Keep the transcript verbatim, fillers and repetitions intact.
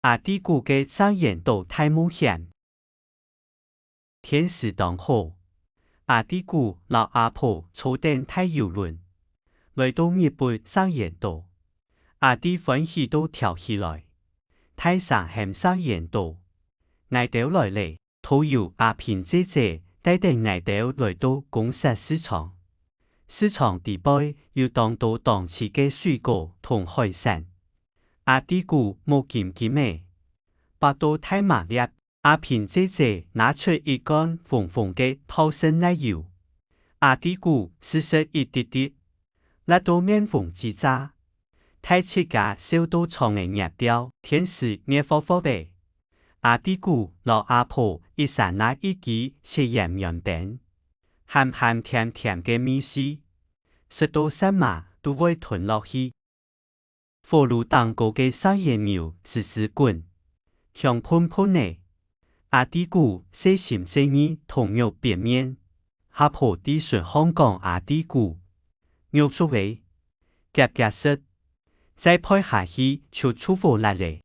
阿弟牯个生圓島大冒險。天時當好，阿弟牯摎阿婆坐等大遊輪，來到日本生圓島。阿弟歡喜到跳起來，大聲喊：「生圓島，𠊎兜來咧！」導遊阿平姐姐帶等𠊎兜來到公設市場。市場底背有當多當季个水果同海產。阿弟牯目金金仔，擘到大嫲粒。阿平姐姐拿出一罐紅紅个泡盛奶油，阿弟牯試食一滴滴，辣到面紅嘰喳，大自家笑到腸仔捏吊。天時熱火火咧，阿弟牯摎阿婆一儕拿一枝食圓圓冰，鹹鹹甜甜个味緒，食到舌嫲都會吞落去。火爐頂高个生圓油滋滋滾，香噴噴仔。阿弟牯細心細義同肉表面，阿婆在脣項講：「阿弟牯，肉熟咧，遽遽食，再焙下去就臭火辣咧。」